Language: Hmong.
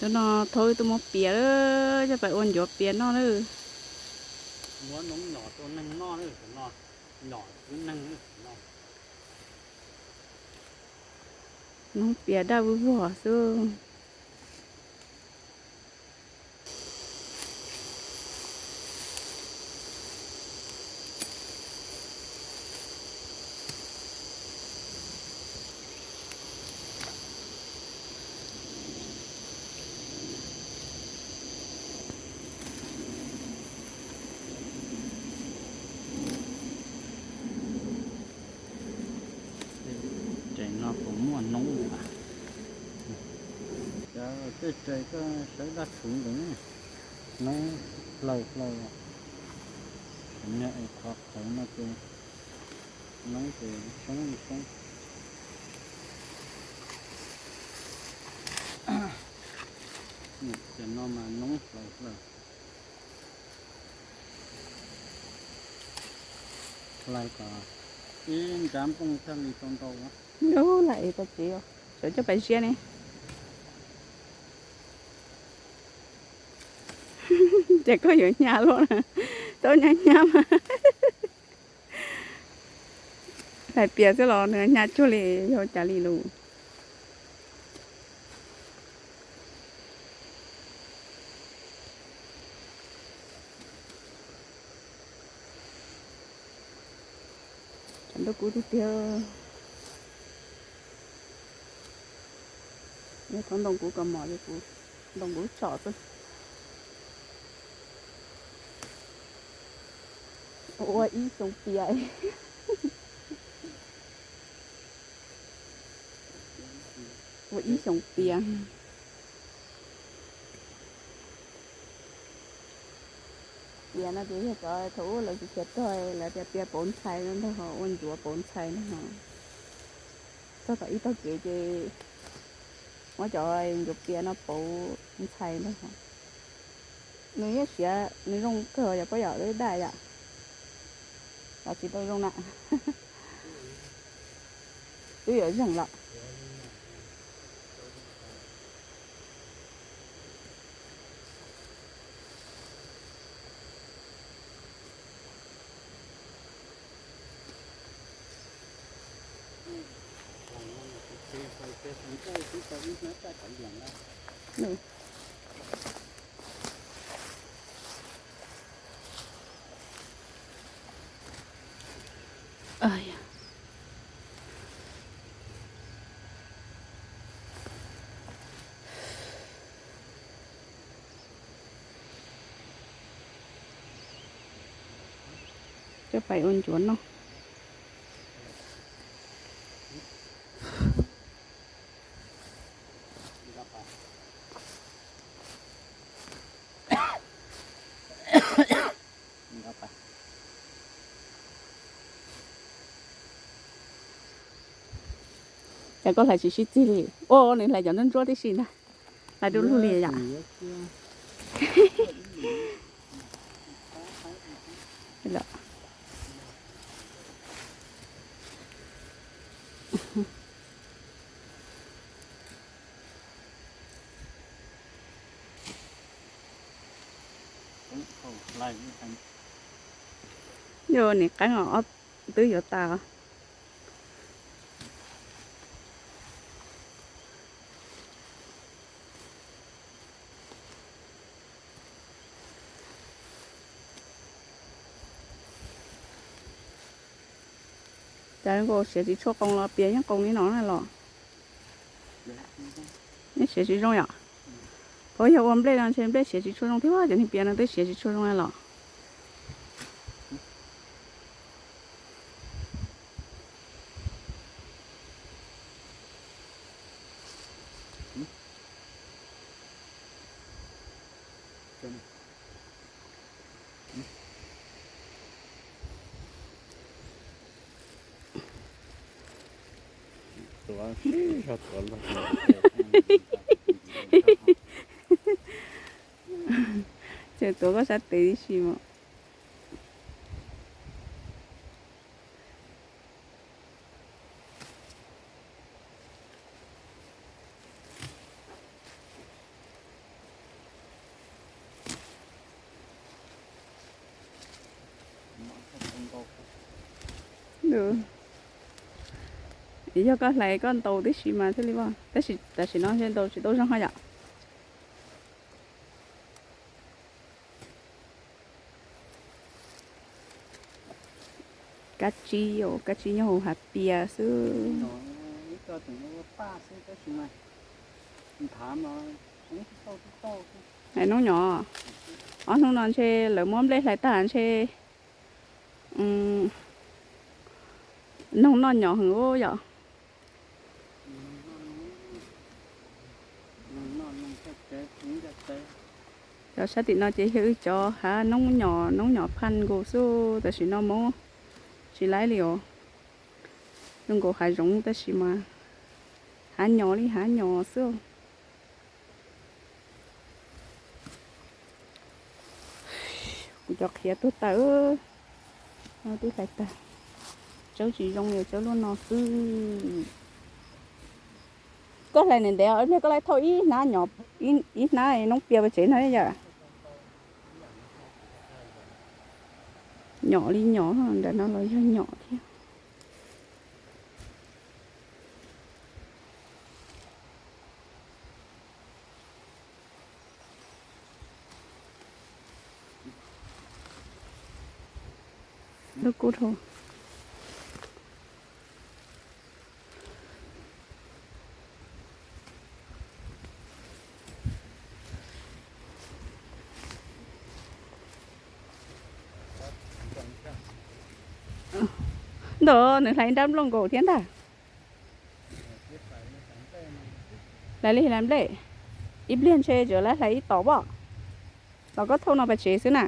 Cov no thaum ub tuaj muab pias lawm, coj pais ua ncuav pias noj lawm. Muab noob nyom rau neeg noj, cov no nyom tib neeg. Noob pias daj vog vog xwb. Tseem no puas muaj noob as? Cov tej tseem koj sawv daj tshuv ntawd, noob plaws plaws. Niag es qhov qhawv no ces noob ces soob li soob. Cov no mas noob plaws plaws. Hlais kom ib nrab nplooj thiaj li tau ntau. Lam es tau tsev, sawv coj pais ziab ne. Ces koj yuav hnyav luaj na, tau hnyav hnyav mas. Hlais pias xwb los nws hnyav cuag li yog cas li lus. Tshav ntuj kub tiag tiag. Yog thaum ntoo kuv kaus mom ces kuv, ntoo kuv tsom xwb. Ua ib xyoo pias. Ua ib xyoo pias. Pias no ces yog cov thaum ub lawv tsis khiav tuag lawv tias pias pauv ntxhais no ntag, ho ua ncuav pauv ntxhais ntag ho. Txog tom ib tog kev ces muab cov ncuav pias no pauv ntxhais ntag ho. Nws yeej siav, nws zoo kawg yom, pab yom, lub daj yom. Los tsis tau zoo na. Twb yuav zeeg lawm. Coj pais ua ncuav noj. Ces koj hlais tsis sib txig li. Ua nws hlais cov ntsuab ntsuab tib si ntag. Hlais du lug li yom. Yog nim qeeb os, twb yuav tas. Cas nkaus siav tsis tshua qoos los pias yeej qoos li no na los? Yeej siav tsis zoo yom? Puas yog ua nplej no ntshe nplej siav tsis tshua zoo thiab, cov niag pias no twb siav tsis tshua zoo los? Ces tuav koj sab tes tib si mas. Yog koj hlais koj ntaus tib si mas thiaj li vau, tab sis tam sim no ntshe ntaus tsis tau zoo ho yom. Kab tsib, kab tsib nyob hauv hav pias xwb. Noob nyom, ob hnub no ntshe lawv muab nplej hlais tag ntshe noog noj nyom heev ub yom. Cov sab tim no ces yog wb cov hav noob nyom, noob nyom phaj nkaus xwb, tam sim no mob tsis laib li os. Zoo nkaus hav zoov tab sis mas hav nyom li hav nyom xwb. Kuv cov qhiav tuag tawm, twb hlais tag, tsawb tsis zoo li tsawb luaj no xwb. Koj hlais ntev ntev, ib pliag koj laij thauj ib hnab nyom, ib hnab noob pias pem tsev no yom. Nyom li nyom, nram no los yog nyom thiab. Lub kub dhau. Ntawm nws hlais nrab nplooj nkaus thiab ntag. Hlais li hlais nplej, ib pliag ntshe tsuas lawv hlais ib tom pom. Los koj thauj no pem tsev xwb na.